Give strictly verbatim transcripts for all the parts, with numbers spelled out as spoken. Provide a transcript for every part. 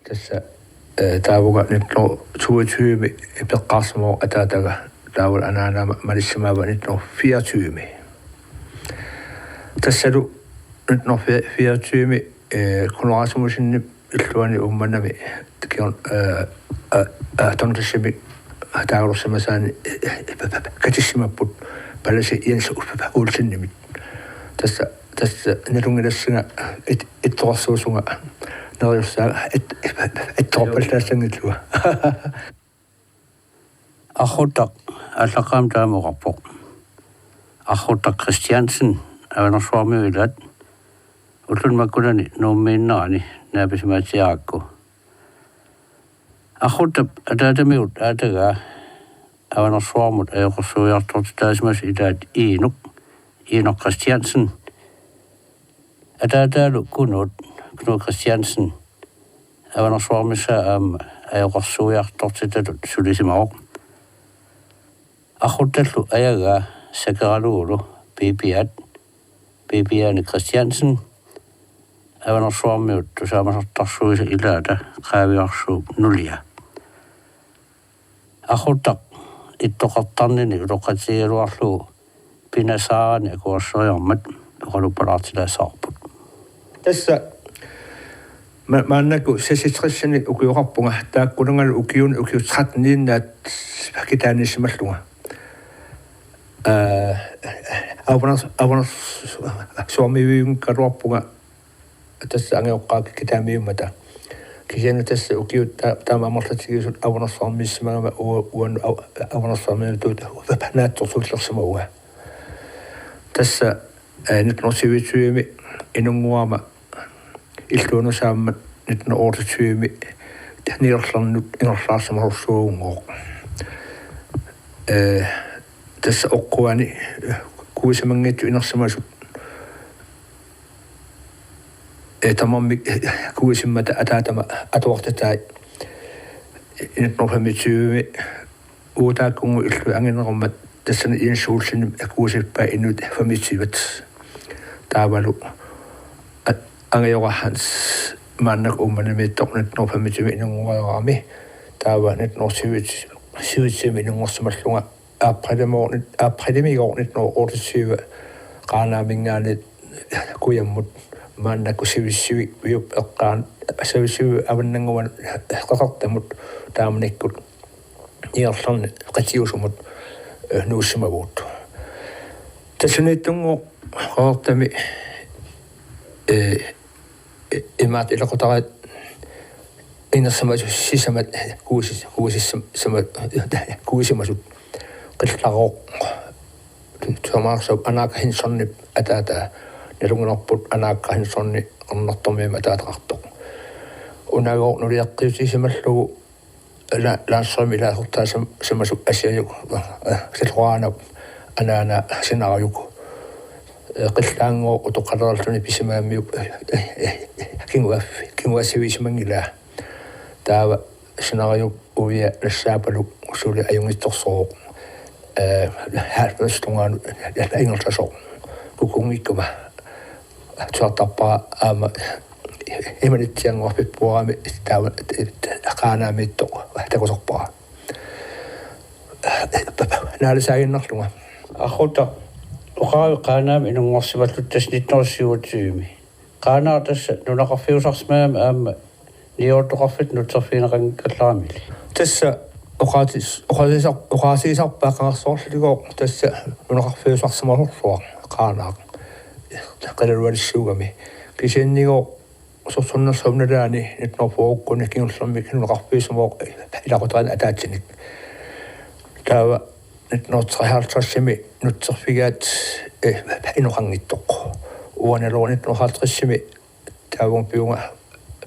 Tassa, eh, taavunga nitten hundrede toogtyve peqqaarsimavoq ataataga, taavalu anaanama malissimaava nitten hundrede fireogtyve. Tassalu nitten hundrede fireogtyve, eh, Kuno Rasmussenip illuani Uummannami, kion, eh, eh, eh, Tontassimi taagalussimasaani, eh, eh, katissimapput palasi Jens Olsenimit. Tassa, tassa nalunngilassinga it-, ittoqarsuusunga neriussaa it-, ittoqarpallaassanngillugu. Arruttaq aallaqqaammut taama oqarpoq. Arruttaq Christiansen Avanersuarmiut ilaat ulluni makkunani Nuummiinnerani naapisimaatsiarakku. Arruttap ataatamigut aatagaa Avanersuarmut ajoqersuiartortitaasimasut ilaat Iinuk, Iinuk Christiansen, ataataalu Kunuut, Knud Christiansen, Avanersuarmissaa aamma ajoqersuiartortitatut sulisimavoq. Arruttallu ajagaa Sakeralugulu Pipiat, Pipiani Christiansen, Avanersuarmiut tusaamasartarsuisa ilaata Qaaviarsuup nulia. Arruttaq ittoqartarnini utoqqatsigigaluarlugu pinasaarani akuerseriarmat oqaluppalaartilaassavarput. Tassa ma-, maannakkut seksogtresinik ukioqarpunga, taakkunanngalu ukiuni ukiut tretteniinnaat kitaaniissimallunga. Eh, Avaner-, Avanersuarmiiviunngikkaluarpunga tassa angajoqqaakka kitaamiummata. Kisianni tassa ukiut ta-, taama amerlatigisut Avanersuarmiissimagama ua-, uannut Av-, Avanersuarmiutut naatsorsuullersimavunga. Tassa, eh, nitten hundrede syvogtyve inunnguama illuanusaammat nitten hundrede otteogtyve Nigerlandut ingerlaarsimasorsuuvunngooq. Eh, tassa oqquani, eh, kuisimanngitsut inersimasut, eh, tamarmik, eh, kuisimmata ataatama atuartitai nitten hundrede femogtyve uutaakkungu illu anginerummat tassani Jens Olsenimit akuusippai inuit femogtyve. Taavalu a-, angajora Hans maannakkut Uummannamiittoq nitten hundrede femogtyve inunnguarami. Taava nitten hundrede syvogtyve inunngorsimallunga aprilimigooq nit-, aprilimigooq nitten hundrede otteogtyve Qaanaaminngaanniit kujammut maannakkut sivisuviup eqqaani, sivisuviup avannannguani qeqertamut taamanikkut ingerlaarneq qitiusumut, eh, nuussimavugut. Tassaniittunngooq qeqertami, eh, eh, imaattoq ilaqutariit inersimasut sisamat kuisis-, kuisissamat, kuisimasut qillarooq. Tuamaarsuup Anaaka Hansenip ataataa nalunngilarput Anaaka Hansen Qernertormiut ataataqartoq. Unagooq nuliaqqiutisimallugu la-, landsholmi ilaasortaasam-, simasut Asiajuk, eh, Silquaanap anaana Sinaajuk, eh, qillaanngooq utoqqaleralluni pisimagamiuk, eh, eh, eh, kinguaaf-, kinguaassiviisimanngilaa. Taava Sinaajuk uia nassaapaluk suli ajunngitsorsuuvoq, eh, halvfemsip tungaanut ingerlasoq kukunngikkuma tusartarpara aamma imanitsianngorpippuarami taava Qaanaamiittoq takusorpara. Naalisaaginnarlunga. Arruttaq oqaraavit Qaanaami inunngorsimallutit tassa nitten hundrede syvogtyve. Qaanaaq tassa nunaqarfiusarsimagami aamma niuertoqarfittut nutserfigineqanngikkallaramili. Tassa oqaatis-, oqaasiisar-, oqaasiisarpaa qangarsuarligooq tassa nunaqarfiusarsimasorsuaq Qaanaaq qilalualissuugami. Kisiannigooq sorsunnersuup nalaani nitten hundrede fyrrekkunni kingullermik nunaqarfiusimavoq ilaqutariinnik ataatsinik. Taava nitten hundrede treoghalvtredsimi nutserfigaat, eh, inoqanngitsoq. Uanilu nitten hundrede halvtredsimi taavunga piunga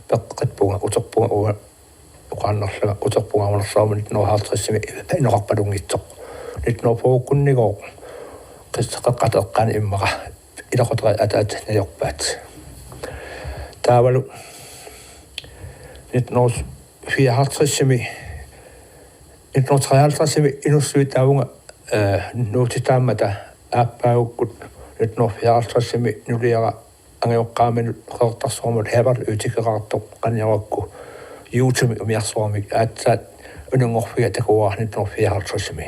peqqippunga uterpunga uanga oqaannarlanga uterpunga Avanersuarmi nitten hundrede halvtredsimi inoqarpalunngitsoq. Nitten hundrede fyrrekkunnigooq qis-, qeqqata eqqaani immaqa ilaqutariit ataatsip najorpaat. Taavalu nitten hundrede fireoghalvtredsimi, nitten hundrede treoghalvtredsimi inussuit taavunga, eh, nuutitaammata aappaagukkut nitten hundrede fireoghalvtredsimi nuliara angajoqqaaminut Qeqertarsuarmut Herbert Øytikeqartoq qaniorakku YouTube umiarsuarmik aatsaat ununngorfiga takuarnit norfiahartsussimi.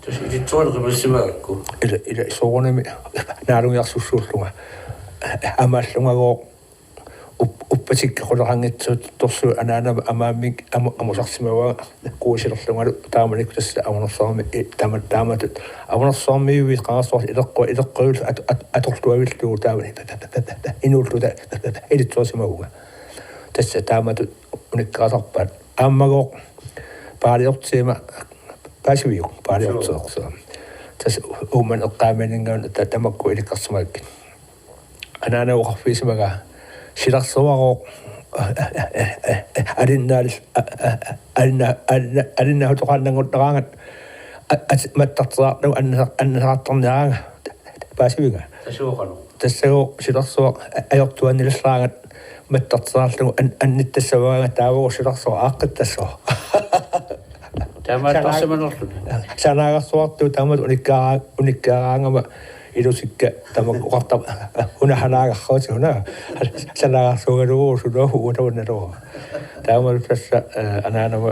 Tassa ilitsoorneq qimassimagakku. Ila ila soorunami naalugiarsussuullunga. Amaallungagooq up-, uppatikka quleqanngitsut torsu anaanama amaammik amu-, amusarsimavaa kuisilerlungalu taamanikkut tassa amunersuarmi i-, tama-, taamatut amunersuarmiuit qangarsuarli ileqqua ileqquillu at-, at-, atorluavillugu taamani inuulluta ilitsoorsimavunga. Tassa taamatut unikkaatarpaat. Aammagooq paaliortiima paasiviuk paaliortiortiima. Tassa Uummannap eqqaamianinngaanniit ta-, tamakku ilikkarsimagakkit. Anaana oqarfigisimagaa silarsuarooq alinnaallu alinna alinna alinnahutoqaannanngortaraangat mattarteraarlugu anna annasaartarniaraanga paasivinga. Tassa oqarlu. Tassagooq silarsuaq ajortuannileraangat mattarteraarlugu annittassavaanga taavagooq silarsuaq aaqqittassaaq. Taamaattarsimanerluni. Sanaagarsuartut taamatut unikkaara unikkaaraangama ilusikka tamakku oqartama una sanaagarsuuti una sanaagarsuugalugu suluugu uutaunnalugu. Taamatut tassa anaanama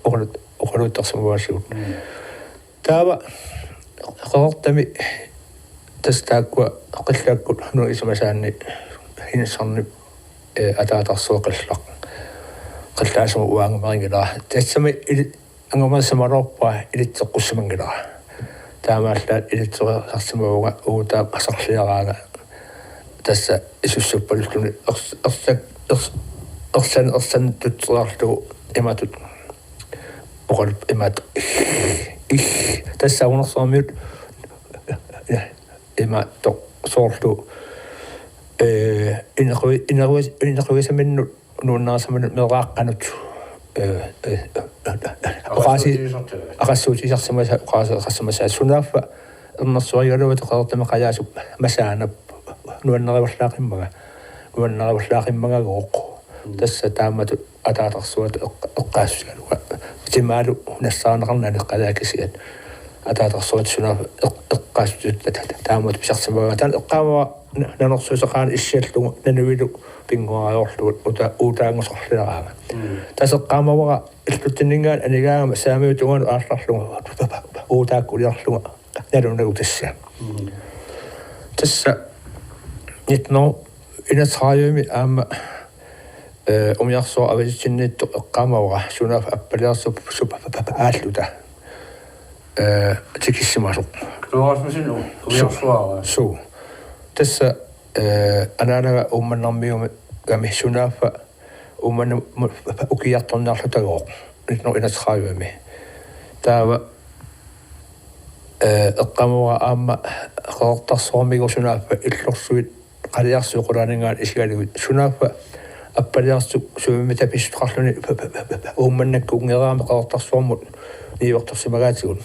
oqalut oqaluttarsimavaassigut. Taava Qeqertami tassa taakkua qillakkut nuisimasaanni Hindsonip ataatarsuaq qillaq qillaasumut uangumerinngilaa. Tassami ili angumersimalerpara ilitseqqussimanngilara. Taamaallaat ilitseqqussimavunga uutaaq asarliaraanga tassa isussuppallulluni ersan ersan ersan ersan tutsiarlugu imatut oqalup imat ih tassa unersuarmiut imattoq soorlu eh inequi inequi inequigisaminnut nuannarisaminnut meeraaqqanut eh eh oqaasi aqassuutisarsimasa oqaasi aqassimasa sunaaffa ernersuarigaluat Qeqertami qajaasup masaanap nuannarivallaaqimmaga nuannarivallaaqimmaga gooq tassa taamatut ataatarsuata eqqaassusigaluga timaalu nassaarneqarnani qalaakisiat ataatarsuata sunaaffa eqqaassusigaluga taamatut pisarsimagaanga taanna eqqaamavara nanorsuuteqaani issiallugu nanuilu pinnguariarlugu uutaanngusarliaraanga tassa eqqaamavara illutsinninngaanniit anigaangama saamiutungaanut aallarlugu uutaakkuliarlugu nalunagu tassa tassa nitten hundrede enogtredivemi aamma eh umiarsuaq avatitsinniittoq eqqaamavara sunaaffa appaliarsup sup aalluta eh tikissimasoq. Knud Rasmussen umiarsuara. Suu. Tassa eh anaanaga Uummannarmiumigami sunaaffa Uummannamut ukiartorniarlutagooq nitten hundrede enogtredivemi. Taava eh eqqaamavara aamma Qeqertarsuarmigut sunaaffa illorsuit qaliarsuit qulaaninngaanniit isigalugit sunaaffa appaliarsup sumimmitta pissuteqarluni Uummannakkuunngereerami Qeqertarsuarmut niuertorsimagaatigut.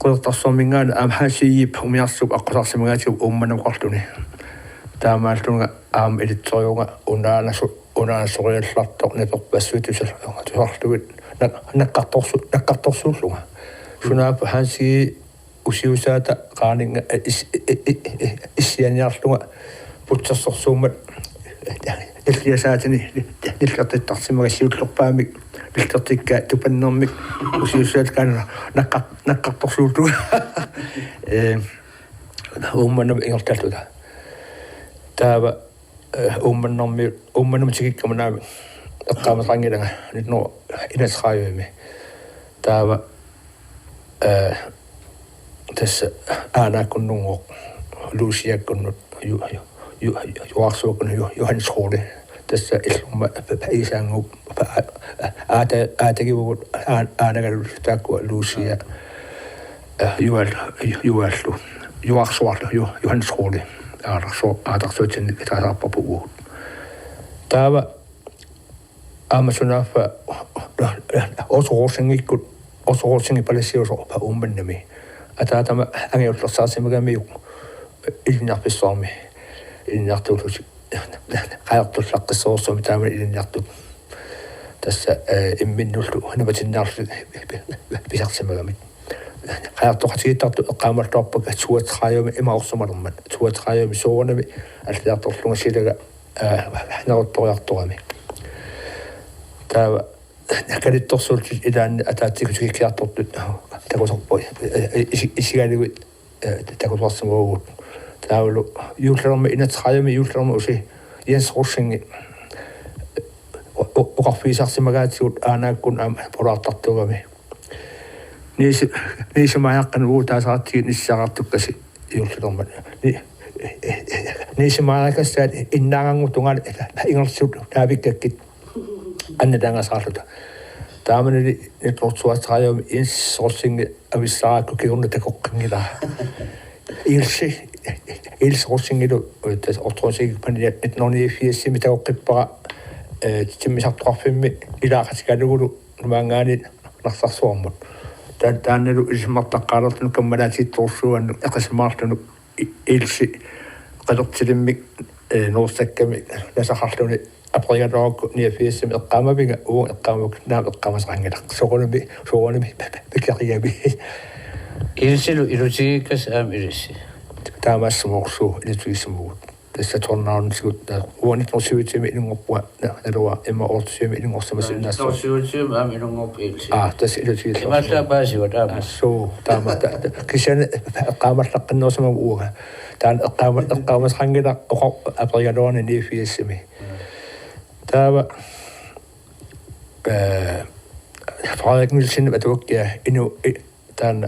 Qeqertarsuarminngaanniit aamma Hans Egedep umiarsuup aqqusarsimagaatigut Uummannamut oqarluni. Taamaallunga aamma ilitserivunga unaanasu unaanasoriallartoq naperpassuit tusarlugit naqqartorsu naqqartorsuullunga. Sunaaffa Hans Egede usiusaata qaaninnga issianiarlunga putsersorsuummat nilliasaatini nillertittarsimmaga siullerpaamik nillertikkaa tupannermik usiusaata qaaninnga naqqartorsuullunga. Eh Uummannamut ingerlalluta. Taava eh Uummannarmiut Uummannamut tikikkama naamik eqqaamasaqanngilanga nitten hundrede enogtredivemi. Taava eh tassa Aanaakkunnunnguaq Luciakkunnut Juarsuakkunnut Johannes Rode tassa illumma Iisaannguup aata aatagivugut Aanagalullu taakkua Lucia Jual Juallu Juarsuarlu Johannes Rode aatarsu aatarsuatsinnik taasarpapugut. Taava aamma sunaaffa Otto Rosingikkunnut Otto Rosingip palatsiusoq Uummannami ataatama angiullersaarsimagamiuk ilinniarfissuarmi ilinniartuullutik qajartullaqqissorsuarmi taamani ilinniartut tassa eh imminnullu namatinnaarlutik pisarsimagamik. Qajartoqatigiittartut eqqaamalluarpakka toogtredivemi imaorsumalermat toogtredivemi soorunami alliartorlunga silaga Neruttoriartorami. Taava kalittorsuullutik ilaanni ataatsip tikikkiartortut takusarput, isi- isigalugit takusarsimavugut. Taavalu juullermi inatsaajami juullermi usi Jens Rosing oqarfigisarsimagaatigut aanaakkut aamma pulaartartuugami. Niisi- niisimajaqqan uutaasartiit nissiaqartukkasi juullermat. Ni- niisimajakassaat innaangannguttungaani ingerlatsisut naavikkakkit annilaangasaarluta. Taamanili nittenhundrede toogtredive Jens Rosing avissaarakku kingorna takoqqinngilaa. Ilsi Ilsi Rosingilu tassa ortoronsiikpani nittenhundrede firsimi takoqqippara timmisartoqarfimmi ilaaqatigalugulu Nuummaangaanniit Narsarsuarmut. Taannalu ilisimartaqqaalerluni kammalaatiittorsuuannu eqisimaarluni Ilsi qilertilimmik nuursakkamik nasaqarluni aperigaluarakku niogfirsimi eqqaamaviga uunga eqqaamavakka naamik eqqaamasaqanngilaq. Soorunami soorunami pikeriami. Ilsilu ilutigiikkas aamma ilissi. Taamaassumoorsuuvoq ilutigissimavut. Tassa tornaarnisigut uani torsiutsimi inunngorpunga naluara imma ortusiumi inunngorsimasinnaassuaq. Torsiutsimi aamma inunngorpu ilsi. Aa, tassa ilutigissimavut. Imaallaa paasivat aamma. Suu, taama kisianni eqqaamallaqqinnerusama uunga. Taanna eqqaama eqqaamasaqanngilaq oqa aperigaluarani niogfirsimi. Taava Frederik Nielsen atuakkia inu taanna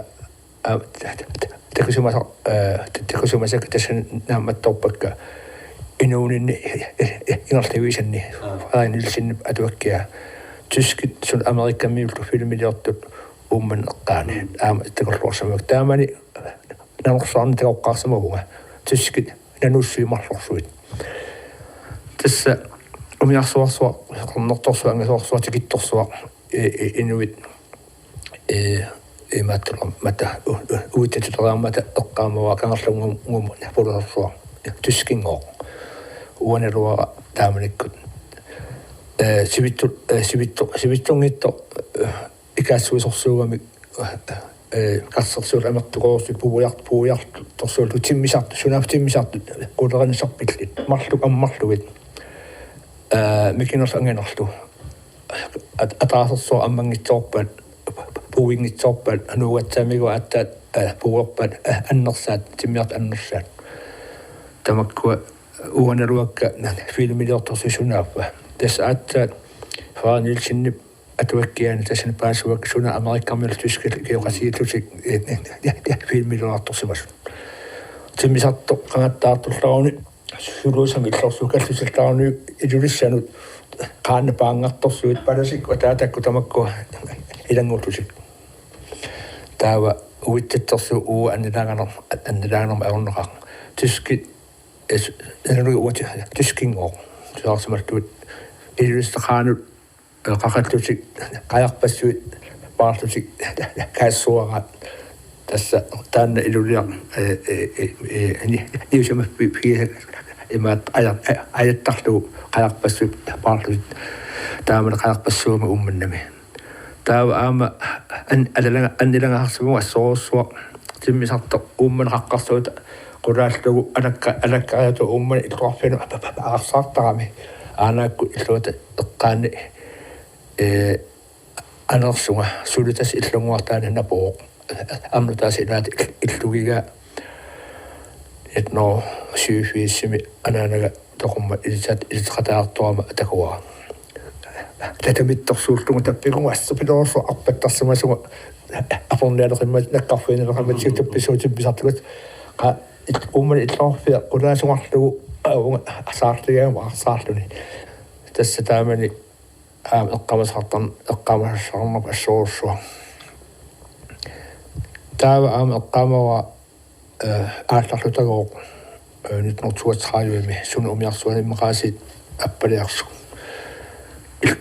takusimasaq takusimasakka tassani naammattorpakka inuuninni ingerlaviisanni Frederik Nielsen atuakkia tyskit suna Amerikamiullu filmiliortut Uummannap eqqaani aamma takorluarsimavakka taamani nanorsuarnik takoqqaarsimavunga tyskit nanuussuit marlorsuit. Tassa umiarsuarsuaq, qernertorsuaq, angasoorsuaq, tikittorsuaq, inuit imaattulermata uitsatiteraarmata eqqaamavara Kangerlunnguup pulusorsuaq tyskinngooq. Uaniluara taamanikkut sivitsu sivitsu sivitsunngitsoq ikaassuisorsuugamik karsersuut amertukoorsuit puujar puujartorsuullu timmisartut sunaaffa timmisartut quleqinissarpillit marluk ammarlugit mikinerlu anginerlu ataasersuaq ammanngitsoorpaat puuinngitsoorpaat nuugatsaamigooq aatsaat puuerpaat annersaat timmisartut annersaat tamakkua uaniluakka filmiliortorsuit sunaaffa tassa aatsaat Frederik Nielsenip atuakkiani tassani paasivakka suna Amerikamiullu tyskit ikioqatigiillutik filmiliortorsimasut. Timmisartoq qangattaartullaruni suluusami illorsuup kallusillaruni Ilulissanut qaannat paanngartorsuit palasikkut ataatakku tamakku ilanngullutik. Taava uitsattorsuup uagut annilaanganer annilaanganermut ajornaqaaq. Tyskit nalugi uagut tyskinngooq. Suaarsimallugit Ilulissat qaannut qaqallutik qajarpassuit paarlutik kaassuaraat tassa taanna Ilulissat niusamaffigisaat imaattoq ajattarlugu qajarpassuit paarlutik taamani qajarpassuummat Uummannami. Taava aamma annilaangasaarsimavunga assorujussuaq timmisartoq Uummannap qaqqarsuata qulaallugu alakka alakkariatut Uummannap illoqarfianut aarsaartarami. Aanaakku illuata eqqaanni anersunga suli tassa illunnguartaani napooq. Amnutaasa ilaata illugigaa nittenhundrede syvogfirsimi anaanaga toqummat ilisat iliteqataartorama takuara. Tatamittorsuullugu tappikunga asserpiloorsuaq arpattarsimasunga apornialeqimmat nakkarfigineqimmat siuttuppissuu timmisartugut qa Uummannap illoqarfia qulaasungarlugu aunga asaarligaama aarsaarluni. Tassa taamani aamma eqqaamasaqartarn eqqaamasaqarnerput assorujussuaq. Taava aamma eqqaamavara aallarlutagooq nittenhundrede toogtredivemi suna umiarsuarnik immaqaasiit appaliarsuk.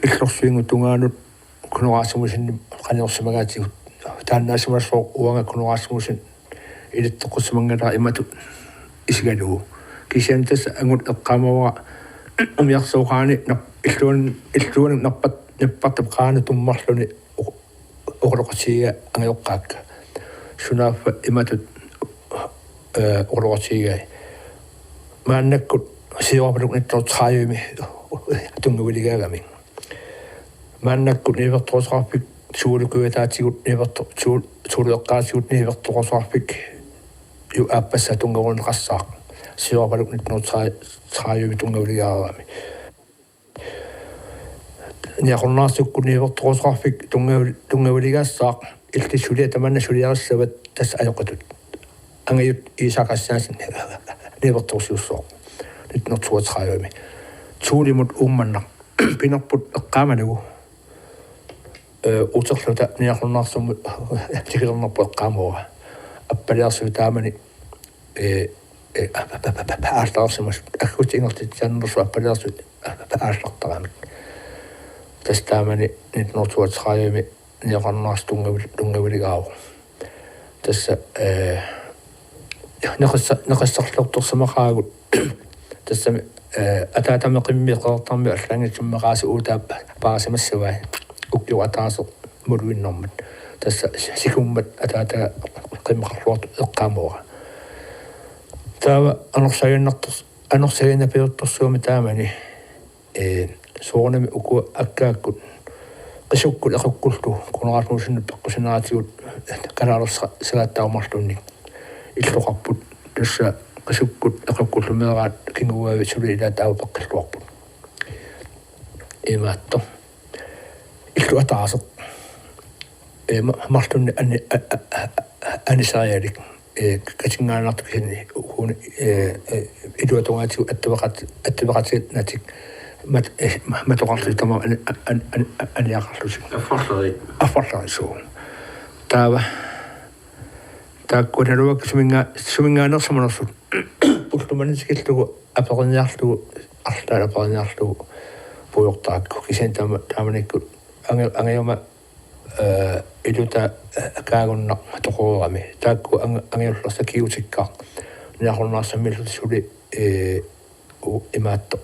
Illorsuinngitsoq tungaanut Kuno Rasmussenip qaniorsimagaatigut taannaasimasoq uanga Kuno Rasmussen ilittoqqussimanngilaa imatut isigalugu. Kisianni tassa angut eqqaamavara umiarsuup qaani illuan illuanut nappat nappartap qaanut tummarluni oqaloqatigiga angajoqqaakka. Sunaaffa imatut oqaloqatigigai. Maannakkut Siorapaluk nitten hundrede og tredive-mi tunngaviligaagami. Maannakkut niuertoruseqarfik Tuulukujataatigut niuerto-, Tuul-, Tuulueqqaatigut niuertoruseqarfik ju aappassaa tunngavunneqassaaq. Siorapaluk nitten hundrede og tredive-mi tunngaviligaagami. Niaqornaarsukkut niuertoruseqarfik tunngavi-, tunngaviligaassaaq, illit suliat tamanna suliarissavat, tassa ajoqitut. Angajut Isak Kristiansen niuertorusiussaaq nitten hundrede og toogtredive-mi. Tuulimut Uummannaq pinerput eqqaamalugu, øh, uterluta Niaqornaarsummut tikilernerput eqqaamavara. Appaliarsuit taamani, øh, øh, aallarsimasut, aggutit ingerlatsinerusut appaliarsuit aallartaramik. Tassa taamani nitten hundrede og toogtredive-mi Niaqornaarsuk tunngavil-, tunngaviligaavoq. Tassa, øh, neqissa-, neqissarliortorsimaqaagut. Tassami, øh, ataatama qimmii Qeqertarmiut allaanngitsumik Maqaasi Uutaap paarisimassavai, ukioq ataaseq Muluinnermat. Tassa sikummat ataataga qimmeqarluartoq eqqaamavara. Taava anorsaginnartors-, anorsaginnapiortorsuarmi taamani, øh, soorunami ukua akkaakkut qisukkut equkkullu Konrad Knudsenip peqqusineratigut kalaalersa-, sagaattaa marlunnik illoqarput, tassa qisukkut equkkullu meeraat kinguaavik suli ilaat aappaqqilluarput. Imaattoq. Illup ataaseq. Ee, ma-, marlunnik ani-, a-, a-, a-, anisarialik. Ee, katingaanartoq kisianni uku, ee, ee, iluatungaatigut attaveqat-, attaveqatigiinnatik mat-, ee, ma-, matoqarlutik tamaasa ani-, an-, an-, an-, aniaqarlutik. Affarlerit. Affarlerit, suu. Taava. Taakku naluara suminnga-, suminngaanneersimanersut. Ulloq manna tikillugu aperiniarlugu, arlaat aperiniarlugu puigortarakku. Kisianni taama-, taamanikkut ange-, angajuma, øh, iluta, øh, kaagunnaq toqorami. Taakku ange-, angajullersut kigutikkaat. Niaqornaarsummiillutik suli, øh, u-, imaattoq.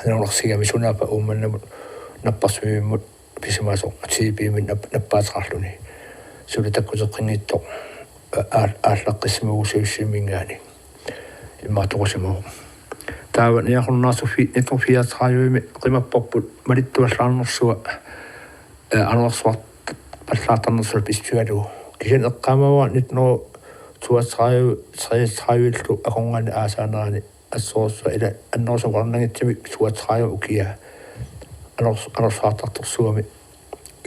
Nalunarsigami sunaaffa Uummannamut, Napparsimmimmut pisimasoq, T B-mik nap-, nappaateqarluni. Suli takkuteqqinngitsoq, a-, aal-, aallaqqissimagussi Sisimiuninngaanniit. Immaqa toqusimavoq. Taava Niaqornaarsuk fi-, nitten hundrede fireogtredive-mi qimapparput malittuallaarnersua, øh, anorersuarpallaartarnersuaq pissusigalugu. Kisianni eqqaamavara nitten hundrede toogtredive, treogtredive-llu akornanni aasaanerani assorsuaq ila annerusumik ukarnanngitsumik toogtredive ukiaa anors-, anorsaartartorsuugami,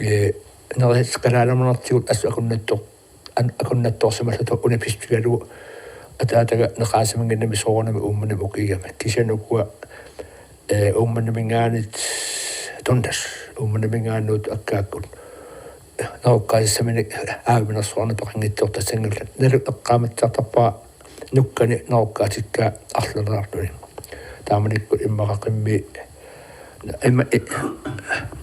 ee, nerisassat kalaaliumanertigut assut akunnattoor-, an-, akunnattoorsimallutik una pissusigalugu ataataga neqaasimanngimmat soorunami Uummannamut ukiigami. Kisianni ukua, ee, Uummannaminngaanniit Dundas, Uummannaminngaanniit akkaakkut. Nerukkaasissaminik aaviminersuarnik peqanngitsoortassanngillat. Nalu eqqaamatsiartarpara nukkani nerukkaatikka arlaleriarluni. Taamanikkut immaqa qimmii imma i-,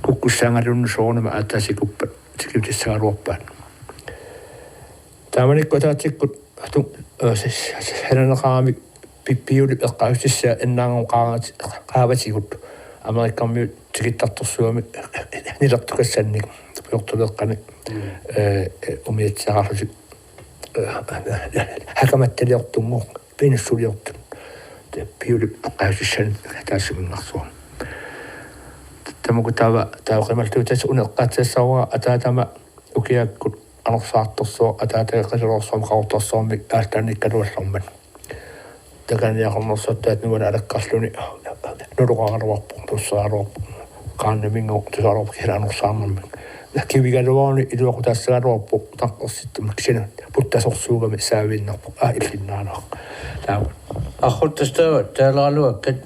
kukkussaagaluarluni soorunami aatsaat sikuppat tikiutissagaluarpaat. Taamanikkut ataatsikkut tu-, øh, s-, s-, s-, sananeqaramik pi-, piulip eqqaavissutissaa innaanngooq qaavati-, qaavatigut Amerikkarmiut tikittartorsuugamik nilertukassannik pujortuleeqqanik, mm, øh, øh, umiatsiaqarlutik, øh, hakamattaliortunngooq pinussuliortut. Te piulip eqqaavissutissaanut taassuminngaarsuaq. Tamakku taava, taava qimallugu tassa una eqqaatsiassavara ataatama ukiaakkut anorsaartorsuaq ataataga qilalugarsuarmik qaqortorsuarmik aallartikkaluarmat. Takanna Niaqornaarsuk taanna nuanneq alakkarluni nuloqaraluarpoq, tussaraluarpoq. Qaannaminngaanniit tusaraluarpoq kisianni anorsaarnermik. Kivigaluaruni iluaqutaassagaluarpoq tartorsittumik kisianni puttasorsuugami saaviinnarpoq. Aa, illinnaanaq. Taava. Arrut tassa taava taaleraluakkat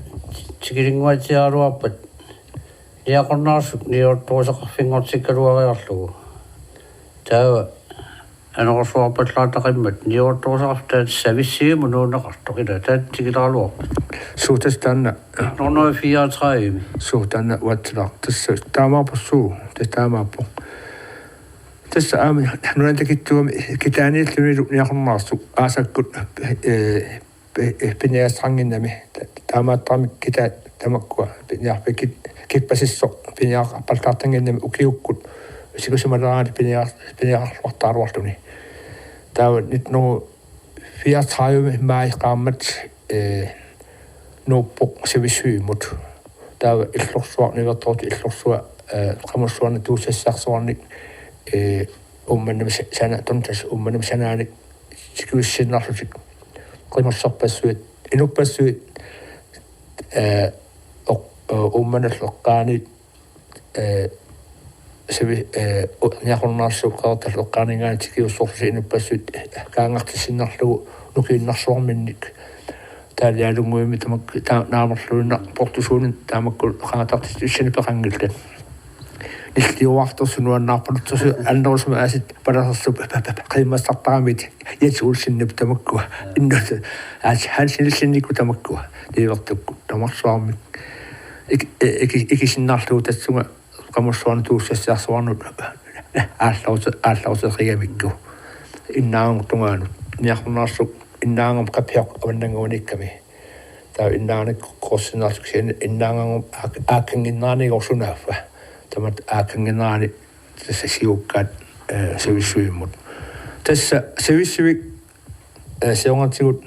tikilinnguatsiaraluarpat Niaqornaarsuk niuertoruseqarfinngortikkaluariarlugu. Taava anorersuarpallaartaqimmat niuertoruseqarfik taanna savissimut nuunneqartoq ila taanna tikileraluarpat. Suu tassa taanna. Nitten hundrede fireogtredive. Suu taanna uatsilaaq. Tassa taamaappoq suu. Tassa taamaappoq. Tassa aamma nunat takitsugami kitaaniillunilu Niaqornaarsuk aasakkut, ee, pi-, eh, piniagassaqannginnami. Ta-, taamaattarami kitaat tamakkua piniarfik kit-, kippasissoq piniaqarpallaartannginnami ukiukkut sikusimaleraangat piniar-, piniaqarluartaraluarluni. Taava nitten hundrede fireogtredive maj qaammat, eh, nuuppoq Sivissuimut. Taava illorsuaq, niuertoortut illorsuaq, eh, Qamussuarnut tuussassarsuarnik, eh, Uummannamut sa-, sana-, Tonumut Uummannamut sanaanik tikiussinnarlutik. Qimusserpassuit, inuppassuit, eh, oq-, eh, Uummannallu eqqaaniit, eh, sivi-, eh, u-, Niaqornaarsuk Qeqertallu eqqaaninngaanniit tikiussorlutik inuppassuit, eh, kaangartissinnarlugu nukiinnarsuarminnik. Taalialunnguimmi tamakku ta-, naamerluinnaq portusuunin tamakku qaangatartitsissanik peqanngillat. Nilliuartorsuaq nuannaarpaluttorsuaq annerusumik aasiit palasersuup pa-, pa-, pa-, qiimmassartaramik Jens Olsenip tamakkua. Innut aasiit Hans Nielsenip tamakkua. Niuertukkut tamarsuarmik. Ik-, eh, iki-, ikisinnarlugu tassunga Qamussuarnut tuussassarsuarnut aallarute-, aallarutigeqigamikkit. Innaanngortungaanut. Niaqornaarsuk innaanngormat Qapioq avannannguaniikkami. Taava innaanngornikkut qorissinnaarsuk kisianni innaanngormat aak-, aakkannginnerani gorsunaaffa. Tamatta aakkannginnerani tassa siukkaat, eh, Sivissuimmut. Tassa Sivissuvik, eh, siornatigut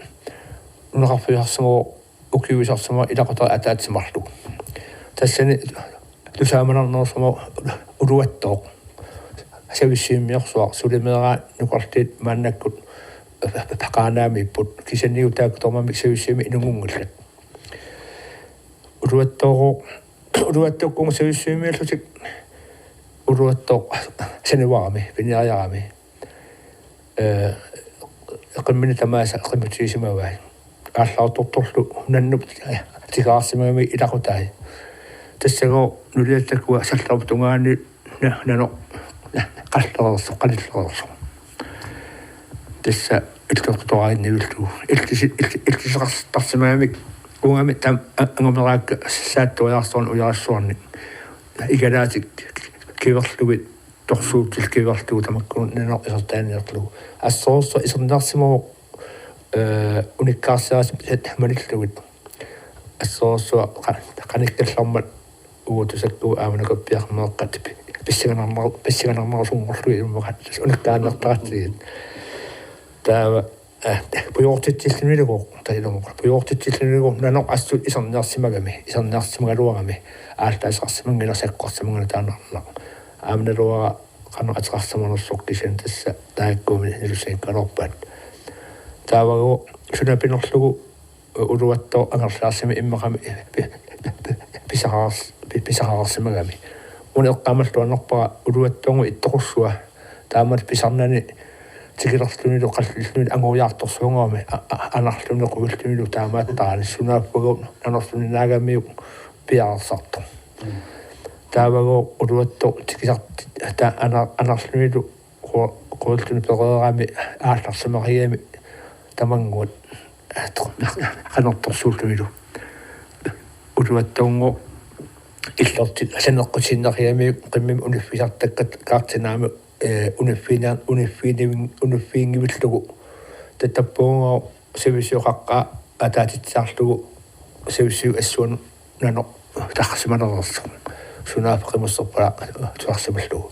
nunaqarfiusarsimavoq ukiuisarsimavoq ilaqutariit ataatsip marluk. Tassani tusaamanernerusumavoq Uluattooq. Sivissummiorsuaq, suli meeraq nukarliit maannakkut Qaanaamiipput. Kisianni taakku tormamik Sivissummi inunngunngillat. Uluattooq, Uluattoorsuuvoq Sivissummiullutik. Uluattooq saniarami, piniariarami. Eh, qimmini tamaasa qimmutigisimavai. Aallartortorlu nannut tikeraarsimagami ilaqutai. Tassagooq nuliatta taakku sallerup tungaani na-, nanoq qallereersoq, qallereersoq. Tassa illuaqqatoraannivillugu. Iltisi-, ilti-, iltiseqartarsimagamik uangami taama a-, angumeraakka saattuajaarsuarnik ujarissuarnik. Igalaatik kiverlugit torsuutillu kiverlugu tamakkununnga nanoq isertaanniarlugu. Assorsuaq iserniarsimavoq, eh, unikkaarsiarisat malillugit. Assorsuaq qa-, qanikkallarmat uagut tusakkagut aamma nukappiarneqartut pi-, pissanganarneru-, pissanganarnerusunngorlugit immaqaluunniit unikkaarniartaratsigit. Taava eh, pujoortitsillunilugu, tailumuk. Pujoortitsillunilugu, nanoq assut iserniarsimagami, iserniarsimagaluarami, aallaaseqarsimanngilaq, sakkorsimanngilaq taannarnaq. Aamma naluara qanoq ateqarsimanersoq kisianni tassa taakkuami nilussinngikkaluarpaat. Taavagooq suna pinerlugu, eh, Uluattooq angerlarsimagami immaqami pi-, pi-, pi-, pisaqars-, pi-, pisaqarsimagami. Una eqqaamalluarnerpara Uluattoornguup ittoqussua. Taamatut pisarnani tikilerlunilu qallillunilu angujaartorsuunngorami a-, a-, anarluni quillunilu taamaattarani sunaaffagu nanorluni naagamiuk piareersartoq. Taavagooq Uluattooq tikisart-, ta-, ana-, anarlunilu qu-, quilluni pereerami aallarsimaqigami tamannguaq qanertorsuullunilu. Uluattoornguup illortitut saneqqutiinnaqigami qimmimi uniffisartakkat kaartinaami, eh, uniffiina-, uniffiinivin-, uniffiinngivillugu. Tattappuunngooq Sivissuup qaqqaa ataatitsisarlugu Sivissuup assuanut nanoq tarrisimanereersoq. Sunaaffa qimusserpara tusarsimallugu.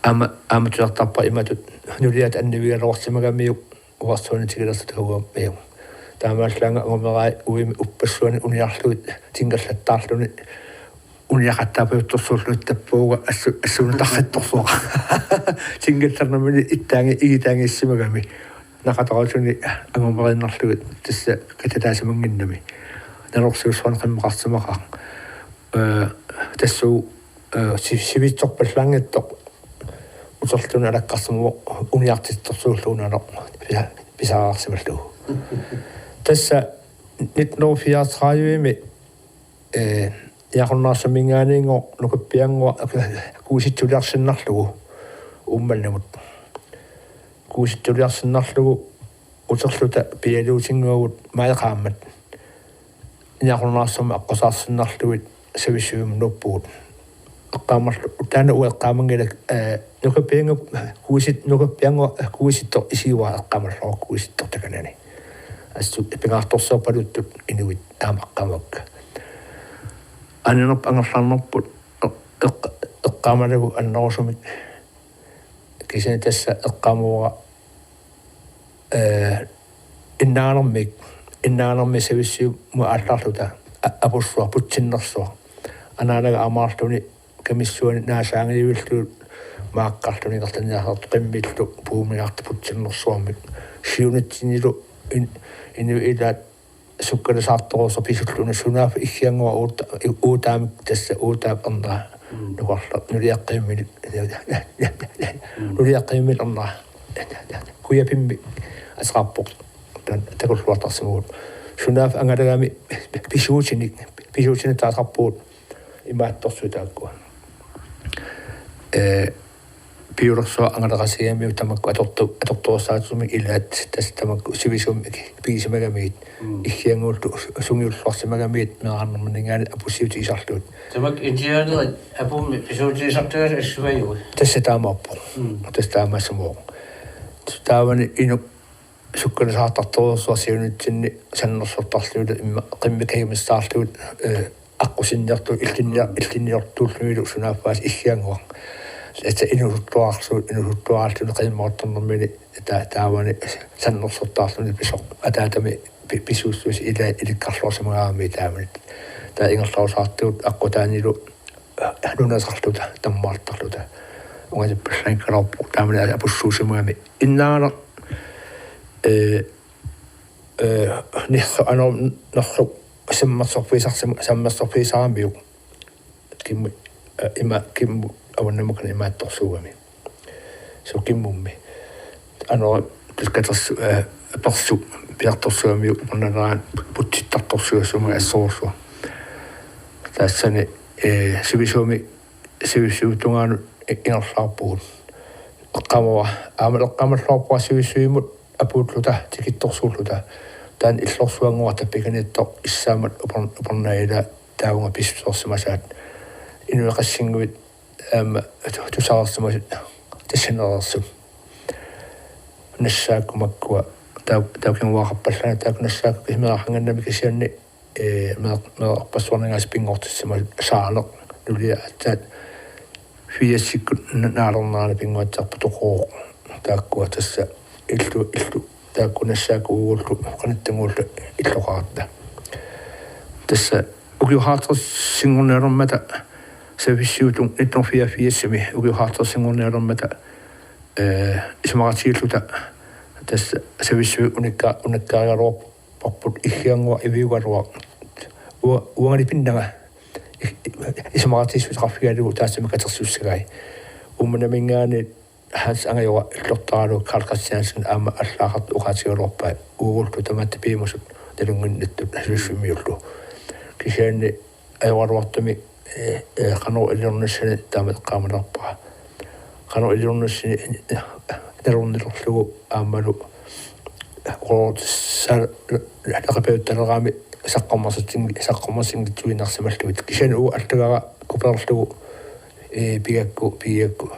Aamma, aamma tusartarpara imatut nuliat annivigaluarsimagamiuk uarsuani tikilertut takugammiuk. Taamaallaannaq angumerai uimi uppassuani uniarlugit tingallattaarluni uniaqattaarpajuttorsuullugu tappuuga assu-, assuunutarrittorsuaq. Tingallarnermini ittaangi-, igitaangiissimagami. Naqatarusuni angumeriinnarlugit tassa katataasimanginnami. Nalorsiussuarnik qimmaqarsimaqaaq. Eh, tassuuna, eh, si-, sivitsorpallaanngitsoq uterluni alakkarsimavoq uniartittorsuullugu nanoq pisa-, pisaqarsimallugu. Tassa nitten hundrede fireogtredive-mi, eh, Niaqornaarsumminngaanniinngooq nukappiannguaq kuusitsuliarsinnarlugu Uummannamut. Kuusitsuliarsinnarlugu uterluta pialuutinnguagut maaji qaammat. Niaqornaarsummi aqqusaarsinnarlugit Sivissuimut nuuppugut. Eqqaamallu-, taanna uanga eqqaamanngilaq, eh, nukappiannguaq kuusit-, nukappiannguaq kuusittoq isigivaat eqqaamalluarukku kuusittoq takanani. Assut pingaartorsiorpaluttut inuit aamma aqqamavakka. Aninerput angerlarnerput eq-, eq-, eqqaamalagut annerusumik. Kisianni tassa eqqaamavara, eh, innaanermik innaanermi servicemut aallarluta a-, apussuaq putsinnersuaq. Anaanaga aamaarluni kamissuani naasaanngilluinnarlugu maaqqarluni ingerlanniarsartoq qimmillu puumigaartoq putsinnersuarmik. Siunitsinnilu in-, inuit ilaat sukkanisaartorujussuarmik pisulluni sunaaffa iggiannguaq uut-, uutaamik tassa uutaap ernera. Mm. Nukarleq nuliaqqivimmi. Mm. Nuliaqqivimmi ernera. Kujapimmi ateqarpoq. Taanna takulluartarsimavugut. Sunaaffa angalagami pisuutinik, pisuutinik taasarpugut imaattorsuit taakkua. Ee, piulersuaq angalaqatigigamiuk tamakku atortu-, atortorsaasumik ilaat tassa tamakku sivisuumik pigisimagamigit. Mm. Iggiannguullu sungiulluarsimagamigit meeraanerminngaanniit apussiutigisarlugit. Tamakku ingeniørit apummik pisuutigisartagaat assuajugut. Tassa taamaappoq. Mm. Tassa taamaassimavoq. Taavani inuk sukkanisaartartorujussuaq siunitsinni sannersortarlugit immaqa qimmit kajumissaarlugit, ee, aqqusinniortut illinni-, illinniortuullunilu sunaaffa iggiannguaq. Tassa inuusuttuararsuit, inuusuttuararluni qiimmaartornermini ta-, taavani sannersortarluni pisoq. Ataatami pi-, pisuussuseq ila ilikkarluarsimagaarami taamani. Taava ingerlarusaartugut aqqutaanilu nunasarluta, tammaartarluta. Ungasippallaanngikkaluarpoq taamani apussuusimagami. Innaaneq, ee, ee, nissaq, ano, nissaq sammersorfigisarsima-, sammersorfigisaramiuk. Kimmu-, ee, ima, kimmu-, avannamut imaattorsuugami. Soorlu kimmummi. Ano, tulkatersu-, ee, persu-, piartorsuugamiuk, upernanerani putsittartorsuussumik assorsuaq. Tassani, ee, sivisuumik, sivisuumip tungaanut i-, ingerlaarpugut. Eqqaamavara, aamma eqqaamalluarpara sivisuumut apuulluta, tikittorsuulluta. Taanna illorsuannguaq tappikaniittoq issaammat upern-, upernaaq ilaa taavunga pissuseersimasaat. Inuiaqatigiinngitsut aamma tu-, tusarsimasut tassinereersut. Nassaakku makkua taa-, taava kinguaaqarpallaanngilaq taakku nassaakkut kisianni meeraqanngannami kisianni, ee, meeq-, meeqqarpassuarninngaanniit pinngortissimasut saaneq nuliat aatsaat firsikkut na-, naalernerani pinnguatsiarput toqooq. Taakkua tassa illu, illu, taakku nassaakkut uagullu, qanittannguullu illoqaratta. Tassa ukiut halvtredsinngorniarmata serviceutung nitten fireogfirsimi ukiut halvtredsinngorniarmata, ee, isumaqatigiilluta tassa serviceup unikka-, unikkaarigaluarparput iggiannguaq iviugaluaq. Ua-, uangali pinnanga i-, i-, isumaqatigiissuteqarfigalugu taassuma katersussagai. Uummannaminngaanniit Hans Angajora illortaralugu Karl Christiansen aamma allagartaq oqaatigaluarpaa uagullu tamatta piumasut nalunnginnattut servicemiullu. Kisianni ajoraluartumik, ee, ee, qanoq iliornissani taama eqqaamanerpara. Qanoq iliornissani, ee, nalornilerlugu aammalu oqorsaal-, laqapiuttaleraami saqqummersitsing-, saqqummersinngitsuinnarsimallugit. Kisianni uagut allagara kuperlugu, ee, pigakku, pigakku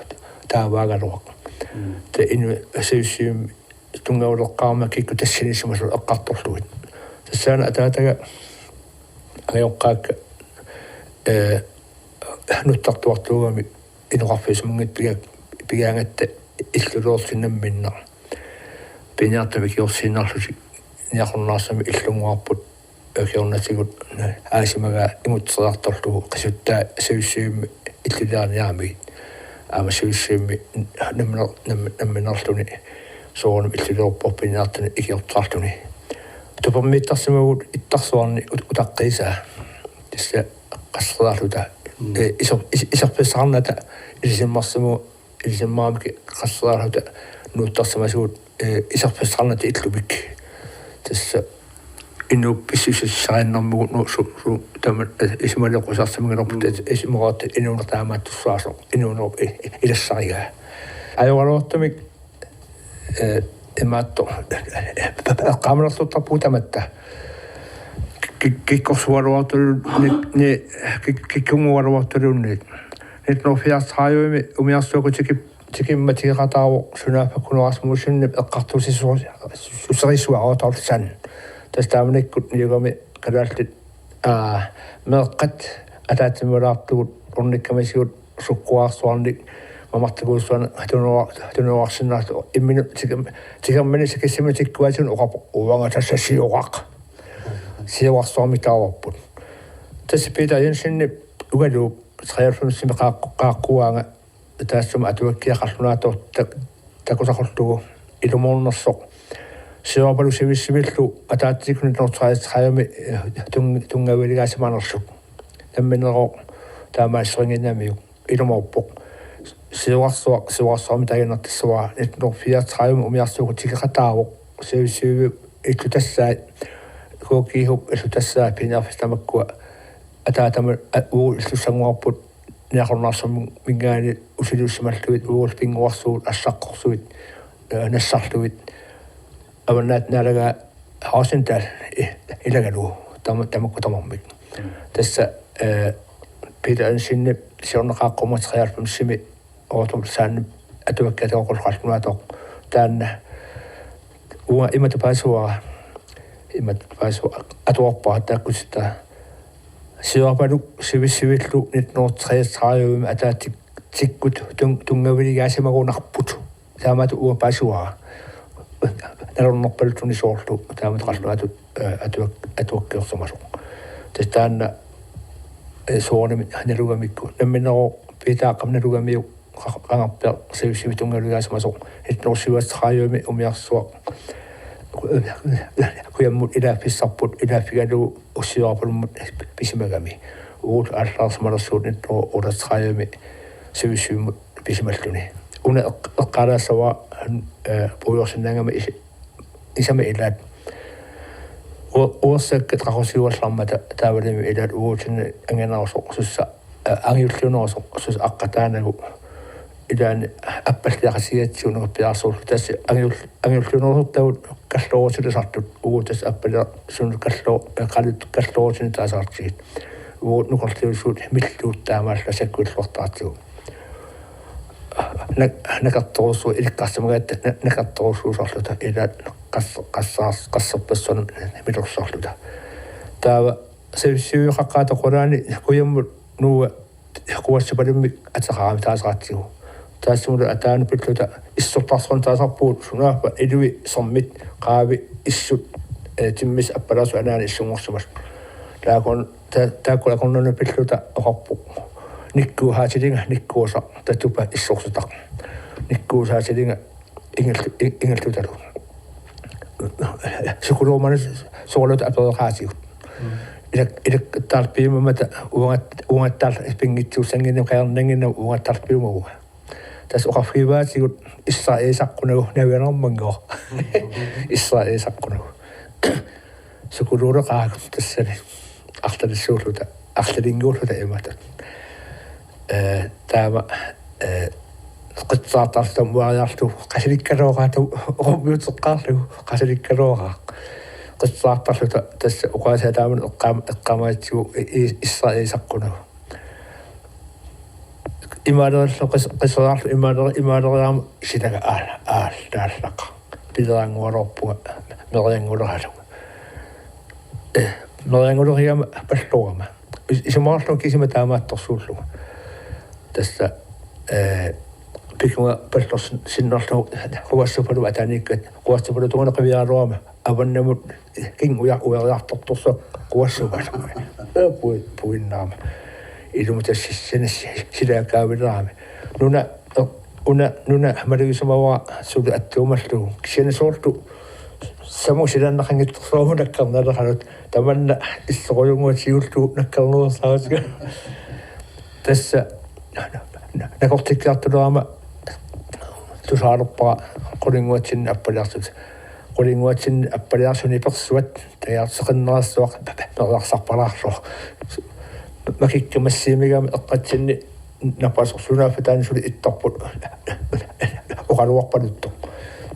taavaagaluaq. Mm. Taava inuit servicemi tunngavileqqaarmata kikkut tassaniissimasut eqqartorlugit. Tassaana ataataga angajoqqaakka, ee, nuttartuartuugami inoqarfissuminngaanniit piga-, pigaangatta illuliorlutik nammineq. Piniartumik ikiorsiinnarlutik niaqornaarsumik illunnguarput, ee, ikiornatigut aasimagaa ingutseriartorlugu qisuttaa servicemi illuliarniaramigit. Aamma servicemi nammineer-, nam-, nammineerluni soorunami illuliorpoq piniartuni ikiortarluni. Tupermiittarsimavugut ittarsuarni ut-, utaqqiisaa. Tassa qasseriarluta. Mm. Ee, iser-, is-, iserfissaqarnata ilisimmarsimavugut ilisimmaramik qasseriarluta nuuttarsimasugut, ee, iserfissaqarnata illumik. Tassa inuup pissusissariinnarmagu nu su-, su-, tama, ee, isumaliorusarsimaginnarput, mm, tassa isumaqartut inuuneq taamaattussaasoq, inuunerup i-, i-, ilassarigaa. Ajoraluartumik, ee, imaattoq, ee, eqqaamanerluuttarpugut tamatta. Ki-, kikkorsugaluartuluunniit, ni-, kik-, kikkunngugaluartuluunniit. Nitten firs tredive-mi umiarsuakkut tiki-, tikimmatigeqataavoq sunaaffa Knud Rasmussenip eqqartuussisoq, -suserisuaq Otto Olsen. Tassa taamanikkut niugami kalaallit, aa, meeqqat ataatsimilaartugut ornikkamisigut sukkuarsuarnik mamartakuussuarnik tunua-, tunuarsinnaallutik imminut tikim-, tikermini sikissimini tikkuatigut oqarpoq: "Uanga tassa sioqaq." siuarsuarmik taavarput. Tassa Peter Jensenip Ugaluup treoghalvfemsimi qaaq-, qaaqquaanga taassuma atuakkiaq qallunaatut tak-, takusaqarlugu ilumoornersoq. Siuarpaluk sivissivillu ataatsikkut nitten hundrede og treogtredive, eh, tung-, tunngaviligaasimaanersut. Nammineq taamaaserinnginnamiuk ilumoorpoq. Siuarsuaq, siuarsuarmik taaginnartussavara nitten hundrede og fireogtredive umiarsuugut tikeqataavoq. Sivissivimmi illutassaat K G-p illutassaat piniarfissat tamakkua ataatama a-, uagut illussannguarput Niaqornaarsumminngaanniit usiliussimallugit uagullu pinnguarsuugut assaqqorsuit, eh, nassarlugit. Avannaata Naalagaq Rosendal i-, ilagalugu tama-, tamakku tamarmik. Tassa, eh, Peter Jensenip siorna qaaqqummut treoghalvfemsimi Otto Olsenip atuakkiaq takoqqullugu qallunaatoq. Taanna uanga imatut paasivara, imatut paasivara, atuarpara taakkutillit. Siuarpaluk sivissivillu nitten hundrede og treogtredive ataatsikkut tung-, tunngaviligaasimaagunarput. Taamaattoq uanga paasivara. Nalornerpaluttunik soorlu taamatut qallunaatut, eh, atuak-, atuakkiorsimasoq. Tassa taanna, eh, soorunami nalugamikku. Nammineq Peter aaqqami nalugamiuk qa-, qangarpiaq sivissivimmi tunngaviligaasimaasoq. Nitten hundrede og syvogtredive umiarsuaq. Kujammut ilaaffissarput ilaaffigalugu siuarpalummut pisimagami. Uagullu aallaarsimalersugut nitten hundrede og otteogtredive sivissivimmut pisimalluni. Una eq-, eqqaalaassavara, eh, puigorsinnaagami is-, isama ilaat. U-, uersakkat qaqusiugallarmata taavami ilaat uagutsinnut anginerusoq sussa, eh, angajulliunerusoq sussa aqqataanagu. Ilaanni appalliaqatigigatsigu nukappiarsuullu tassa angajul-, angajulliunerusortagut kalloorutilisartut uagut tassa appaliarsuunut kallo-, eh, qalut kalloorutinik taasartigit. Uagut nukarliusugut milluut taamaallaat sakkuilluartaratsigu. Nak-, nakartorujussuit ilikkarsimagatta na-, nakartorujussuusarluta ilaat qas-, qassaars-, qasserpassuarnik milorsarluta. Taava sivissivimmi qaqqaata qulaani kujammut nuua quassupalummik ateqarami taasaqartigu. Taassumalu ataanut pilluta issortarsuarnik taasarpugut sunaaffa ilui sermit qaavi issut, eh, timmissat appalaarsuit anaanat issunngorsimasut. Taakun-, ta-, taakku akornanni pilluta oqarpoq: Nikkuusaatilinga, nikkuusaq, tatupa issorsutaq. Nikkuusaatilinga ingerl-, in-, ingerlutalu. Psykologimut soorlu apereqaatigut. Mm. Ilak-, ilakkattaarpiumammata uangat-, uangattaarluta pinngitsuussannginnama, qajornannginnama uangattaarpiumavunga. Tassa oqarfigivaatigut: Issaq eesaqqunagu navianarmanngooq. Issaq eesaqqunagu. Psykologeqaagut tassani arlalissuulluta, arlalinnguulluta imatut. Eh, taama, eh, qitsaartarluta muariartu qasilikkaluaqaata oqormiuteqqaarlugu qasilikkaluaqaaq. Qitsaartarluta tassa oqaasia taamani eqqaam-, eqqaamaatsigu i-, i-, issaq eesaqqunagu. Imaalerillu qis-, qisariarlu imaale-, imaaleriarama silaga aal-, aal-, aallaqa. Pilerianngualuarpunga, meriannguleralunga. Eh, merianngulerigama pallorama. Is-, isumaqarlunga kisima taamaattorsuullunga. Tassa, eh, pikunga pallorsin-, sinnerlugu quassupalummut ataaniikkatta, quassupalummut tungaanut qiviaraluarama avannamut kinguja ueriartortorsuaq quassupalummut. Eh, pui-, puinnarama. Ilumut tassa sina si-, silaga kaavilerami. Nuna, eh, una, nuna malugisimavara suli attuumallugu. Kisianni soorlu samut silaannaqanngitsorsuarmut nakkarnaleqagut. Tamanna issorujunnguaq tigullugu nakkarnerussagatsigu. Tassa nakortikkiartulerama tusaalerpara qulinnguatsinni appaliarsut. Qulinnguatsinni appaliarsuni persuat tagiarseqinnerassuaq meriarsarpalaarlugu. Makikka massiimigami eqqatsinni nappasorsuunaaffa taanna suli ittorput oqaluarpaluttoq.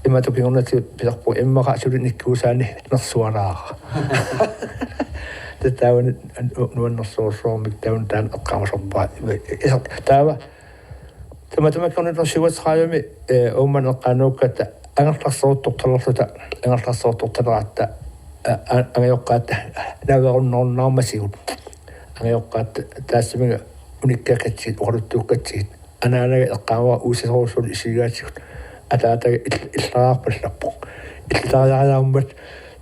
Imatut kingornatigut pisarpunga immaqa suli nikkuusaani nersualaara. Taava taavani nu-, nuannersorujussuarmik taavani taanna eqqaamasarpara. Iser-, taava tamatuma kingorna syvogtredive, eh, Uummannaq eqqaannuukkatta angerlarseruttortalerluta, angerlarseruttortaleratta, a-, a-, angajoqqaatta naverunnerunnaarmatigut. Angajoqqaatta taassuma unikkakatsigit, oqaluttuukkatsigit. Anaanaga eqqaamavara uissasorujussuullu isigigaatigut. Ataataga ill-, illariarpallappoq. Illariariarmat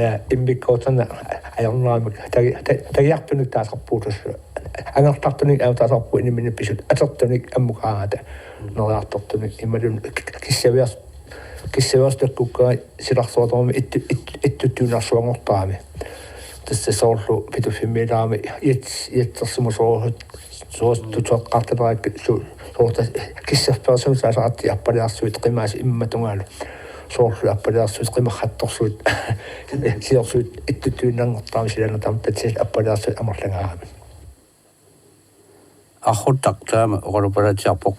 eh, immikkoortorneq ajorneramik tagi-, ta-, tagiartunik taasarpugut tassa. Angerlartunik aamma taasarpugut, iniminni pisut atortunik ammukaangata neriartortunik imaluunniit kissaviars-, kissaviarsutakkukkit silarsuatormi ittu-, ittu-, ittuttuinnarsuanngortarami. Tassa soorlu Pituffimmiilerami iats-, iatsersimasoorsuit, soorlu tutoqqartalerakku su-, soorlu kissaffeersunik taasaratsigu appaliarsuit qimaasut immap tungaanut. Soorlu appaliarsuit qimarrattorsuit, siorsuit ittuttuinnanngortarami silaannartarami tatsisat appaliarsuit amerlangaarami. Arruttaq taama oqalupalaatsiarpoq.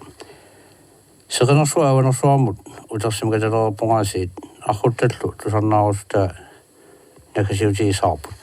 Seqinersuaq Avanersuarmut utersimikatalereerpoq aasiit Arruttallu tusarnaarusuttaa naggasiutigissavarput.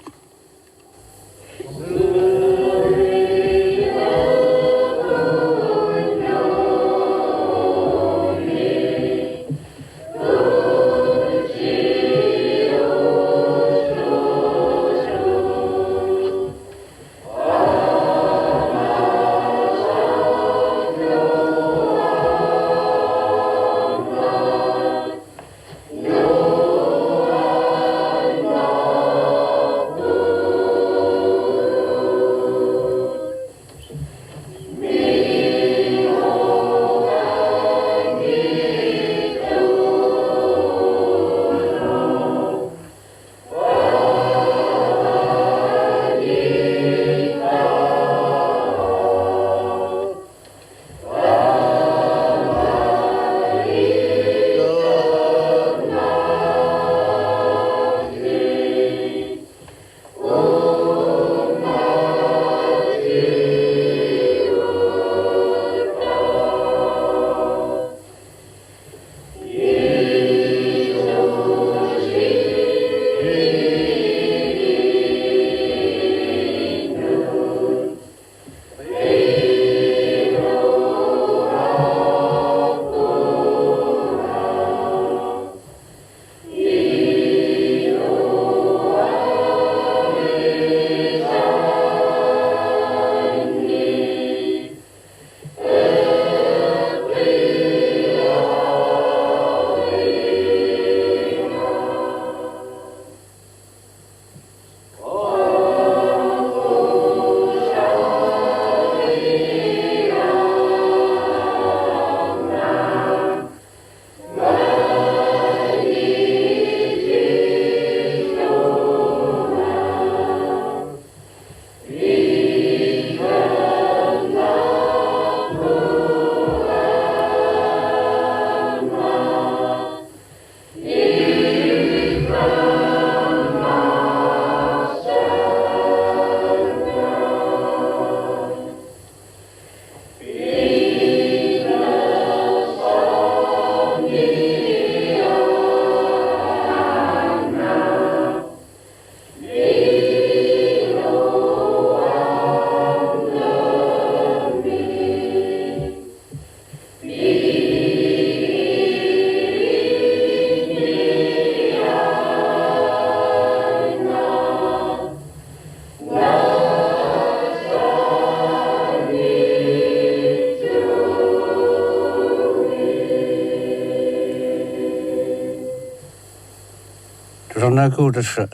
Tusarnaakkuuvoq tassa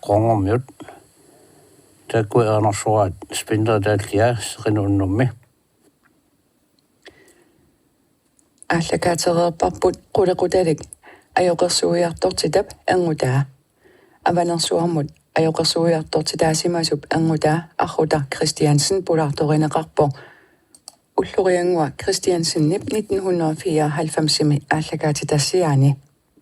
Qoorngarmiut. Taakku erinarsoraat spinderi taalliaa seqineq unnermi. Aallakaatereerparput qulequtalik ajoqersuiartortitap erngutaa. Avanersuarmut ajoqersuiartortitaasimasup erngutaa Arruta Christiansen pulaartorineqarpoq. Ullorianngua Christiansenip nitten hundrede fireoghalvfemsimi aallakaatitassiaani.